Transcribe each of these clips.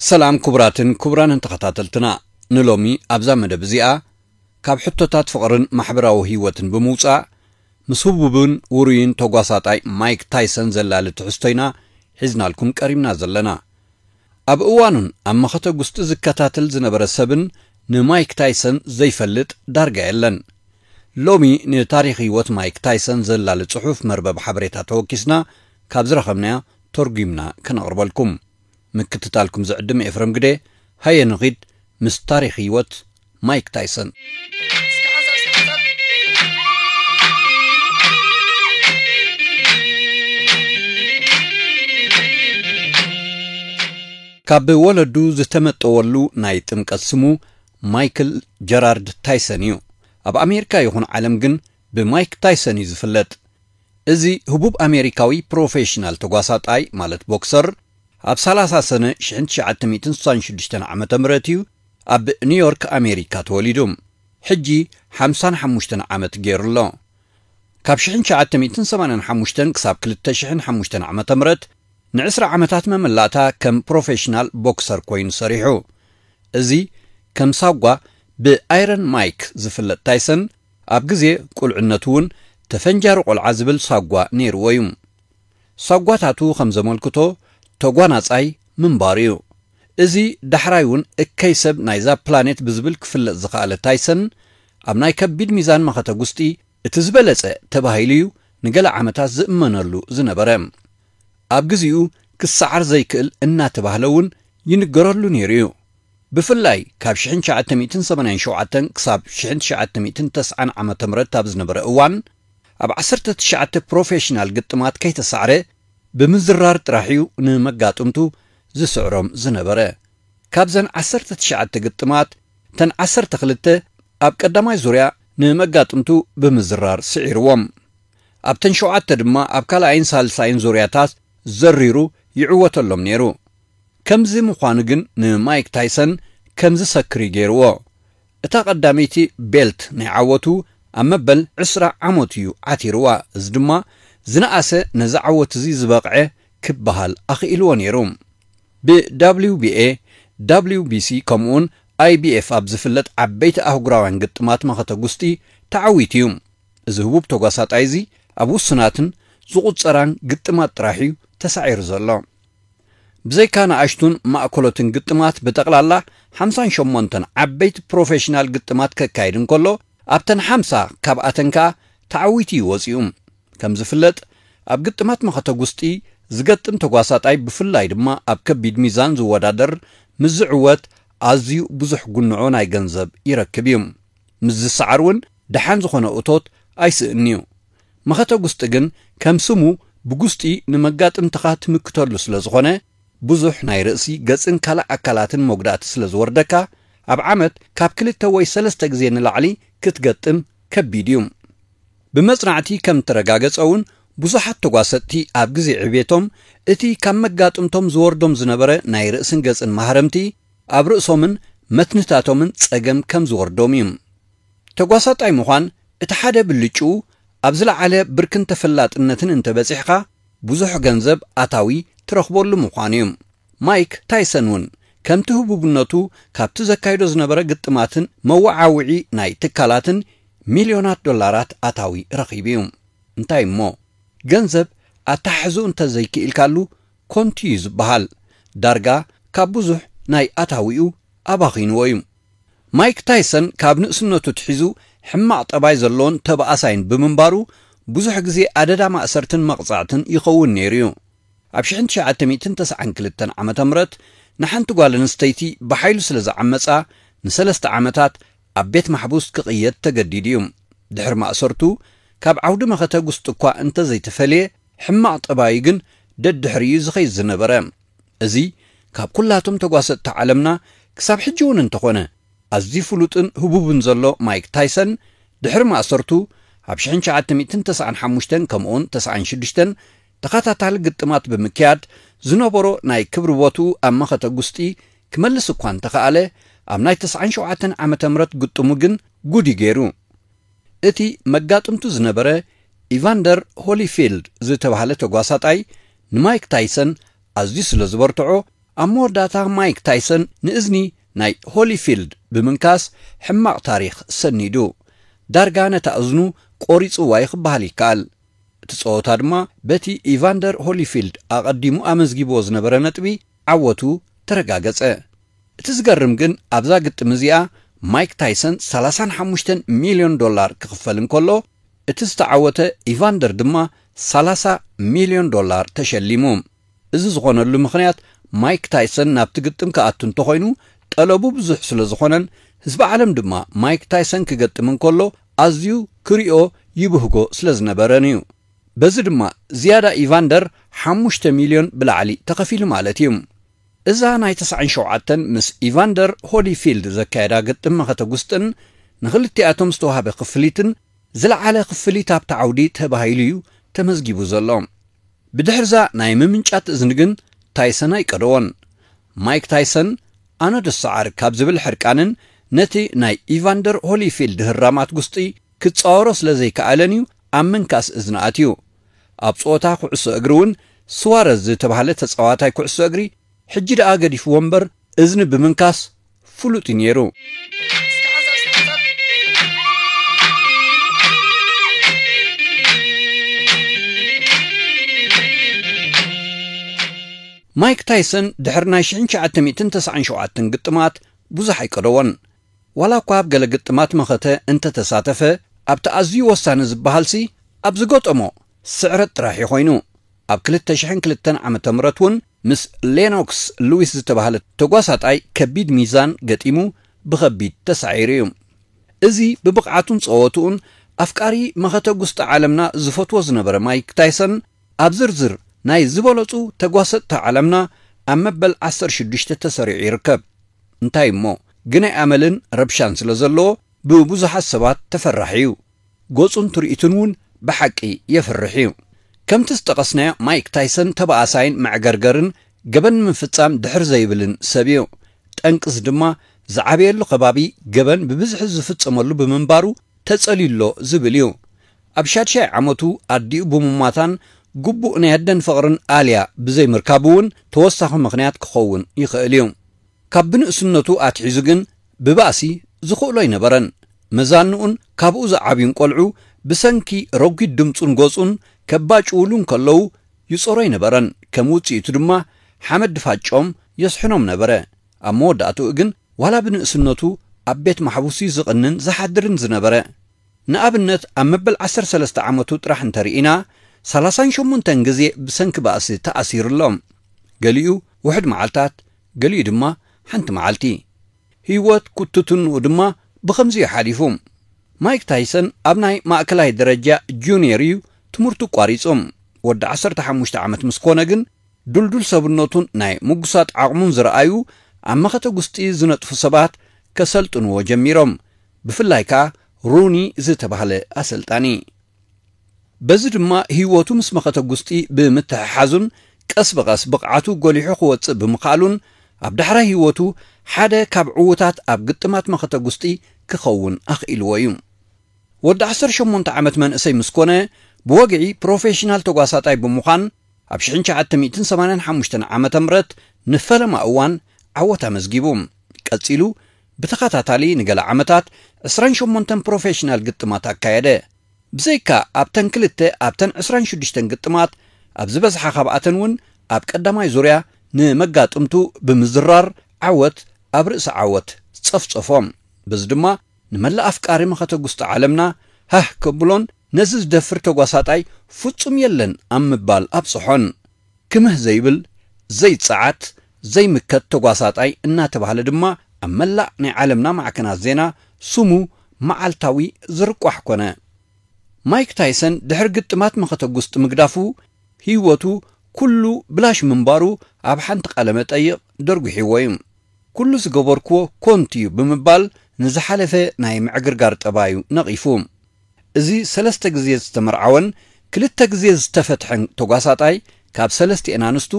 ሰላም ክቡራትን ክቡራንን ተኸታተልትና፣ ንሎሚ ኣብዛ መደብ እዚኣ ካብ ሕቶታት ፍቕርን ማሕበራዊ ህይወትን ብምውጻእ፣ ምስ ህቡብን ውሩይን ተጓሳጣይ ማይክ ታይሰን ዘላሊ ትሕዝቶ ኢና ሒዝናልኩም ቀሪብና ዘለና። ኣብ እዋኑን ኣብ መኸተ ጉስጢ ዝከታተል ዝነበረ ሰብን ንማይክ ታይሰን ዘይፈልጥ ዳርጋ የለን። ሎሚ ንታሪኽ ህይወት ማይክ ታይሰን ዘላሊ ጽሑፍ መርበብ ሓበሬታ ተወኪስና ካብ ዝረኸብናዮ ተርጒምና ከነቕርበልኩም። ምክትታልኩም ዝዕድም ኤፍረም ግደ። ሃየ ንኺድ ምስ ታሪኽ ህይወት ማይክ ታይሰን። ካብ ወለዱ ዝተመጠወሉ ናይ ጥምቀት ስሙ ማይክል ጀራርድ ታይሰን እዩ። ኣብ ኣሜሪካ ይኹን ዓለም ግን ብማይክ ታይሰን እዩ ዝፍለጥ። እዚ ህቡብ ኣሜሪካዊ ፕሮፌሽናል ተጓሳጣይ ማለት ቦክሰር፣ ኣብ ሰላሳ ሰነ ሽሕን ትሽዓተ ሚእትን ስሳን ሽዱሽተን ዓመተ ምህረት እዩ ኣብ ኒውዮርክ ኣሜሪካ ተወሊዱ። ሕጂ ሓምሳን ሓሙሽተን ዓመት ገይሩ ኣሎ። ካብ ሽሕን ትሽዓተ ሚእትን ሰማንያን ሓሙሽተን ክሳብ ክልተ ሽሕን ሓሙሽተን ዓመተ ምህረት ንዕስራ ዓመታት መመላእታ ከም ፕሮፌሽናል ቦክሰር ኮይኑ ሰሪሑ። እዚ ከም ሳጓ ብኣይረን ማይክ ዝፍለጥ ታይሰን፣ ኣብ ግዜ ቁልዕነቱ እውን ተፈንጃሪ ቆልዓ ዝብል ሳጓ ነይርዎ እዩ። ሳጓታቱ ከም ዘመልክቶ፣ ተጓናጻይ ምንባሩ እዩ። እዚ ዳሕራይ እውን እከይ ሰብ ናይዛ ፕላኔት ብዝብል ክፍለጥ ዝኸኣለ ታይሰን፣ ኣብ ናይ ከቢድ ሚዛን መኸተ ጉስጢ እቲ ዝበለጸ ተባሂሉ እዩ ንገለ ዓመታት ዝእመነሉ ዝነበረ። ኣብ ግዜኡ ክሰዓር ዘይክእል እናተባህለ እውን ይንገረሉ ነይሩ እዩ። ብፍላይ ካብ ሽሕን ትሽዓተ ሚእትን ሰማንያን ሸውዓተን ክሳብ ሽሕን ትሽዓተ ሚእትን ተስዓን ዓመተ ምህረት ኣብ ዝነበረ እዋን፣ ኣብ ዓሰርተ ትሽዓተ ፕሮፌሽናል ግጥማት ከይተሳዕረ ብምዝራር ጥራሕ እዩ ንመጋጥምቱ ዝስዕሮም ዝነበረ። ካብዘን ዓሰርተ ትሽዓተ ግጥማት፣ እተን ዓሰርተ ክልተ ኣብ ቀዳማይ ዙርያ ንመጋጥምቱ ብምዝራር ስዒርዎም። ኣብተን ሸውዓተ ድማ ኣብ ካልኣይን ሳልሳይን ዙርያታት ዘሪሩ ይዕወተሎም ነይሩ። ከምዚ ምዃኑ ግን ንማይክ ታይሰን ከም ዝሰክር እዩ ገይርዎ። እታ ቀዳመይቲ ቤልት ናይ ዓወቱ ኣብ መበል ዕስራ ዓመቱ እዩ ዓቲርዋ። እዚ ድማ ዝነኣሰ ነዚ ዓወት እዚ ዝበቕዐ ክበሃል ኣኽኢልዎ ነይሩ። ብ-ደብሊው ቢ ኤ፣ ደብሊው ቢ ሲ ከምኡውን ኣይ ቢ ኤፍ ኣብ ዝፍለጥ ዓበይቲ ኣህጉራውያን ግጥማት መኸተ ጉስጢ ተዓዊቱ እዩ። እዚ ህቡብ ተጓሳጣይ እዚ ኣብ ውሱናትን ዝቑጸራን ግጥማት ጥራሕ እዩ ተሳዒሩ ዘሎ። ብዘይካ ንኣሽቱን ማእከሎትን ግጥማት፣ ብጠቕላላ ሓምሳን ሸሞንተን ዓበይቲ ፕሮፌሽናል ግጥማት ከካይድ እንከሎ፣ ኣብተን ሓምሳ ካብኣተን ከኣ ተዓዊቱ እዩ ወጺኡ። ከም ዝፍለጥ፣ ኣብ ግጥማት መኸተ ጉስጢ ዝገጥም ተጓሳጣይ፣ ብፍላይ ድማ ኣብ ከቢድ ሚዛን ዝወዳደር፣ ምስ ዝዕወት ኣዝዩ ብዙሕ ጉንዖ ናይ ገንዘብ ይረክብ እዩ። ምስ ዝሰዓር እውን ደሓን ዝኾነ እቶት ኣይስእን እዩ። መኸተ ጉስጢ ግን ከም ስሙ ብጉስጢ ንመጋጥምትኻ ትምክተሉ ስለ ዝኾነ፣ ብዙሕ ናይ ርእሲ፣ ገጽን ካልእ ኣካላትን መጉዳእቲ ስለ ዝወርደካ፣ ኣብ ዓመት ካብ ክልተ ወይ ሰለስተ ግዜ ንላዕሊ ክትገጥም ከቢድ እዩ። ብመጽናዕቲ ከም እተረጋገጸ እውን፣ ብዙሓት ተጓሰጥቲ ኣብ ግዜ ዕቤቶም እቲ ካብ መጋጥምቶም ዝወርዶም ዝነበረ ናይ ርእስን ገጽን ማህረምቲ ኣብ ርእሶምን መትንታቶምን ጸገም ከም ዝወርዶም እዩ። ተጓሳጣይ ምዃን እቲ ሓደ ብልጭኡ፣ ኣብ ዝለዓለ ብርክን ተፈላጥነትን እንተበጺሕካ፣ ብዙሕ ገንዘብ ኣታዊ ትረኽበሉ ምዃኑ እዩ። ማይክ ታይሰን እውን ከምቲ ህቡብነቱ፣ ካብቲ ዘካይዶ ዝነበረ ግጥማትን መወዓውዒ ናይ ትካላትን ሚልዮናት ዶላራት ኣታዊ ረኺቡ እዩ። እንታይ እሞ፣ ገንዘብ ኣተሓሕዝኡ እንተዘይክኢልካሉ፣ ኮንቱ እዩ ዝበሃል። ዳርጋ ካብ ብዙሕ ናይ ኣታዊኡ ኣባኺንዎ እዩ። ማይክ ታይሰን ካብ ንእስነቱ ትሒዙ ሕማቕ ጠባይ ዘለዎን ተባኣሳይን ብምንባሩ፣ ብዙሕ ግዜ ኣደዳ ማእሰርትን መቕጻዕትን ይኸውን ነይሩ እዩ። ኣብ ሽሕን ትሽዓተ ሚእትን ተስዓን ክልተን ዓመተ ምህረት ንሓንቲ ጓል ኣንስተይቲ ብሓይሉ ስለ ዝዓመጻ፣ ንሰለስተ ዓመታት ኣብ ቤት ማሕቡስ ክቕየድ ተገዲዱ እዩ። ድሕሪ ማእሰርቱ፣ ካብ ዓውዲ መኸተ ጉስጢ እኳ እንተዘይተፈልየ፣ ሕማቕ ጠባዩ ግን ደድሕሪኡ ዝኸይድ ዝነበረ። እዚ ካብ ኩላቶም ተጓሰጥቲ ዓለምና ክሳብ ሕጂ እውን እንተኾነ ኣዝዩ ፍሉጥን ህቡብን ዘሎ ማይክ ታይሰን፣ ድሕሪ ማእሰርቱ ኣብ ሽሕን ትሽዓተ ሚእትን ተስዓን ሓሙሽተን ከምኡውን ተስዓን ሽዱሽተን ተኸታታሊ ግጥማት ብምክያድ ዝነበሮ ናይ ክብሪ ቦትኡ ኣብ መኸተ ጉስጢ ክመልስ እኳ እንተኸኣለ፣ ኣብ ናይ ተስዓን ሸውዓተን ዓመተ ምህረት ግጥሙ ግን ጉድ እዩ ገይሩ። እቲ መጋጥምቱ ዝነበረ ኢቫንደር ሆሊፊልድ ዝተባህለ ተጓሳጣይ ንማይክ ታይሰን ኣዝዩ ስለ ዝበርትዖ፣ ኣብ መወዳእታ ማይክ ታይሰን ንእዝኒ ናይ ሆሊፊልድ ብምንካስ ሕማቕ ታሪኽ ሰኒዱ። ዳርጋ ነታ እዝኑ ቆሪጽዋ እዩ ክበሃል ይከኣል። እቲ ጸወታ ድማ በቲ ኢቫንደር ሆሊፊልድ ኣቐዲሙ ኣመዝጊብዎ ዝነበረ ነጥቢ ዓወቱ ተረጋገጸ። እቲ ዝገርም ግን ኣብዛ ግጥም እዚኣ ማይክ ታይሰን ሰላሳን ሓሙሽተን ሚልዮን ዶላር ክኽፈል እንከሎ፣ እቲ ዝተዓወተ ኢቫንደር ድማ ሰላሳ ሚልዮን ዶላር ተሸሊሙ። እዚ ዝኾነሉ ምኽንያት ማይክ ታይሰን ናብቲ ግጥም ክኣቱ እንተኾይኑ ጠለቡ ብዙሕ ስለ ዝኾነን ህዝቢ ዓለም ድማ ማይክ ታይሰን ክገጥም እንከሎ ኣዝዩ ክሪኦ ይብህጎ ስለ ዝነበረን እዩ። በዚ ድማ ዝያዳ ኢቫንደር ሓሙሽተ ሚልዮን ብላዕሊ ተኸፊሉ ማለት እዩ። እዛ ናይ ተስዓን ሸውዓተን ምስ ኢቫንደር ሆሊፊልድ ዘካየዳ ግጥም መኸተ ጉስጥን ንኽልቲኣቶም ዝተዋህበ ክፍሊትን ዝለዓለ ክፍሊት ኣብቲ ዓውዲ ተባሂሉ እዩ ተመዝጊቡ ዘሎ። ብድሕርዛ ናይ ምምንጫት እዝኒ ግን ታይሰን ኣይቀደዎን። ማይክ ታይሰን ኣነ ዶ ሰዓር ካብ ዝብል ሕርቃንን ነቲ ናይ ኢቫንደር ሆሊፊልድ ህራማት ጉስጢ ክጻወሮ ስለ ዘይከኣለን እዩ ኣብ ምንካስ እዝኒ ኣትዩ። ኣብ ጸወታ ኩዕሶ እግሪ እውን ስዋረዝ ዝተባህለ ተጻዋታይ ኩዕሶ እግሪ ሕጂ ደኣ ገዲፍዎ እምበር እዝኒ ብምንካስ ፍሉጥ እዩ ነይሩ። ማይክ ታይሰን ድሕሪ ናይ ሽሕን ትሽዓተ ሚእትን ተስዓን ሸውዓተን ግጥማት ብዙሕ ኣይቀደዎን። ዋላ እኳ ኣብ ገለ ግጥማት መኸተ እንተተሳተፈ፣ ኣብቲ ኣዝዩ ወሳኒ ዝበሃልሲ ኣብ ዝገጠሞ ስዕረት ጥራሕ እዩ ኮይኑ። ኣብ ክልተ ሽሕን ክልተን ዓመተ ምህረት እውን ምስ ሌኖክስ ሉዊስ ዝተባህለ ተጓሳጣይ ከቢድ ሚዛን ገጢሙ ብኸቢድ ተሳዒሩ እዩ። እዚ ብብቕዓቱን ጸወትኡን ኣፍቃሪ መኸተ ጉስጢ ዓለምና ዝፈትዎ ዝነበረ ማይክ ታይሰን ኣብ ዝርዝር ናይ ዝበለጹ ተጓሰጥቲ ዓለምና ኣብ መበል ዓሰርተ ሽዱሽተ ተሰሪዑ ይርከብ። እንታይ እሞ ግናይ ኣመልን ረብሻን ስለ ዘለዎ ብብዙሓት ሰባት ተፈራሒ እዩ። ገጹን ትርኢቱን እውን ብሓቂ የፍርሕ እዩ። ከምቲ ዝጠቐስናዮ ማይክ ታይሰን ተባኣሳይን መዕገርገርን ገበን ንምፍጻም ድሕር ዘይብልን ሰብ እዩ። ጠንቅስ ድማ ዝዓበየሉ ከባቢ ገበን ብብዝሒ ዝፍጸመሉ ብምንባሩ ተጸልዩሎ ዝብል እዩ። ኣብ ሻድሻይ ዓመቱ ኣዲኡ ብምሟታን ግቡእ ናይ ኣደን ፍቕርን ኣልያ ብዘይምርካቡ እውን ተወሳኺ ምኽንያት ክኸውን ይኽእል እዩ። ካብ ብንእስነቱ ኣትሒዙ ግን ብባእሲ ዝኽእሎ ኣይነበረን። መዛንኡን ካብኡ ዝዓብዩን ቆልዑ ብሰንኪ ረጒድ ድምጹን ገጹን ከባጭውሉ እንከለዉ ይጾሮ ኣይነበረን። ከም ውጽኢቱ ድማ ሓመድ ድፋጮም የስሕኖም ነበረ። ኣብ መወዳእትኡ ግን ዋላ ብንእስነቱ ኣብ ቤት ማሕቡስ እዩ ዝቕንን ዝሓድርን ዝነበረ። ንኣብነት ኣብ መበል ዓሰርተ ሰለስተ ዓመቱ ጥራሕ እንተርኢና ሰላሳን ሸሞንተን ግዜ ብሰንኪ ባእሲ ተኣሲሩ ኣሎ። ገሊኡ ውሑድ መዓልታት፣ ገሊኡ ድማ ሓንቲ መዓልቲ። ህይወት ክትትንኡ ድማ ብኸምዚ እዩ ሓሊፉ። ማይክ ታይሰን ኣብ ናይ ማእከላይ ደረጃ ጁኒየር እዩ ትምህርቱ ቋሪጹ። ወዲ ዓሰርተ ሓሙሽተ ዓመት ምስ ኮነ ግን ድልዱል ሰብነቱን ናይ ምጉሳጥ ዓቕሙን ዝረኣዩ ኣብ መኸተ ጉስጢ ዝነጥፉ ሰባት ከሰልጥንዎ ጀሚሮም። ብፍላይ ከኣ ሩኒ ዝተባህለ ኣሰልጣኒ። በዚ ድማ ህይወቱ ምስ መኸተ ጉስጢ ብምትሕሓዙን ቀስ ብቐስ ብቕዓቱ ጎሊሑ ክወጽእ ብምኽኣሉን ኣብ ዳሕራይ ህይወቱ ሓደ ካብ ዕዉታት ኣብ ግጥማት መኸተ ጉስጢ ክኸውን ኣኽኢልዎ እዩ። ወዲ ዓሰርተ ሸሞንተ ዓመት መንእሰይ ምስ ኮነ ብወግዒ ፕሮፌሽናል ተጓሳጣይ ብምዃን ኣብ ሽሕን ትሽዓተ ሚእትን ሰማንያን ሓሙሽተን ዓመተ ምህረት ንፈለማ እዋን ዓወት ኣመዝጊቡ። ቀጺሉ ብተኸታታሊ ንገለ ዓመታት ዕስራን ሸሞንተን ፕሮፌሽናል ግጥማት ኣካየደ። ብዘይካ ኣብተን ክልተ ኣብተን ዕስራን ሽዱሽተን ግጥማት ኣብ ዝበዝሓ ካብኣተን እውን ኣብ ቀዳማይ ዙርያ ንመጋጥምቱ ብምዝራር ዓወት ኣብ ርእሲ ዓወት ጸፍጸፎም። በዚ ድማ ንመላእ ኣፍቃሪ መኸተ ጉስጢ ዓለምና ሃህ ከብሎን ነዚ ዝደፍር ተጓሳጣይ ፍጹም የለን ኣብ ምባል ኣብጽሖን። ክምህ ዘይብል፣ ዘይጸዓት፣ ዘይምከት ተጓሳጣይ እናተባህለ ድማ ኣብ መላእ ናይ ዓለምና ማዕከናት ዜና ስሙ መዓልታዊ ዝርቋሕ ኮነ። ማይክ ታይሰን ድሕሪ ግጥማት መኸተ ጉስጢ ምግዳፉ ህይወቱ ኩሉ ብላሽ ምንባሩ ኣብ ሓንቲ ቃለ መጠይቕ ደርጒሕዎ እዩ። ኩሉ ዝገበርክዎ ኮንቱ እዩ ብምባል ንዝሓለፈ ናይ ምዕግርጋር ጠባዩ ነቒፉ። እዚ ሰለስተ ግዜ ዝተመርዓወን ክልተ ግዜ ዝተፈትሐን ተጓሳጣይ ካብ ሰለስቲኤን ኣንስቱ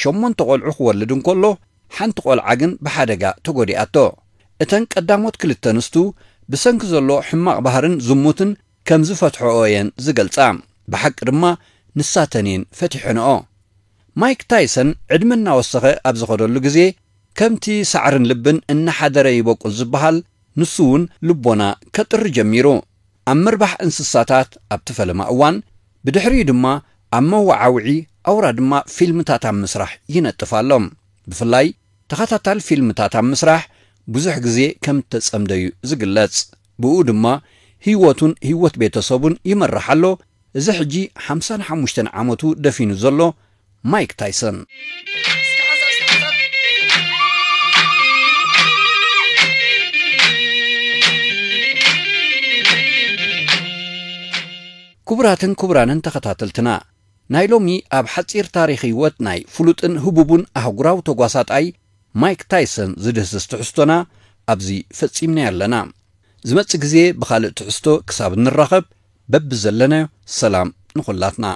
ሸሞንተ ቆልዑ ክወልድ እንከሎ ሓንቲ ቆልዓ ግን ብሓደጋ ተጎዲኣቶ። እተን ቀዳሞት ክልተ ኣንስቱ ብሰንኪ ዘሎ ሕማቕ ባህርን ዝሙትን ከም ዝፈትሐኦ እየን ዝገልጻ። ብሓቂ ድማ ንሳተን እየን ፈቲሐንኦ። ማይክ ታይሰን ዕድመ እናወሰኸ ኣብ ዝኸደሉ ግዜ፣ ከምቲ ሳዕርን ልብን እናሓደረ ይበቁል ዝበሃል፣ ንሱ እውን ልቦና ከጥሪ ጀሚሩ። ኣብ ምርባሕ እንስሳታት ኣብቲ ፈለማ እዋን፣ ብድሕሪኡ ድማ ኣብ መወዓውዒ፣ ኣውራ ድማ ፊልምታት ኣብ ምስራሕ ይነጥፍ ኣሎ። ብፍላይ ተኸታታሊ ፊልምታት ኣብ ምስራሕ ብዙሕ ግዜ ከም እተጸምደ እዩ ዝግለጽ። ብኡ ድማ ህይወቱን ህይወት ቤተሰቡን ይመርሕ ኣሎ። እዚ ሕጂ ሓምሳን ሓሙሽተን ዓመቱ ደፊኑ ዘሎ ማይክ ታይሰን። ክቡራትን ክቡራንን ተኸታተልትና፣ ናይ ሎሚ ኣብ ሓጺር ታሪኽ ህይወት ናይ ፍሉጥን ህቡቡን ኣህጉራዊ ተጓሳጣይ ማይክ ታይሰን ዝድህስስ ትሕዝቶና ኣብዚ ፈጺምና ኣለና። ዝመጽእ ግዜ ብኻልእ ትሕዝቶ ክሳብ እንራኸብ፣ በብዘለናዮ ሰላም ንኹላትና።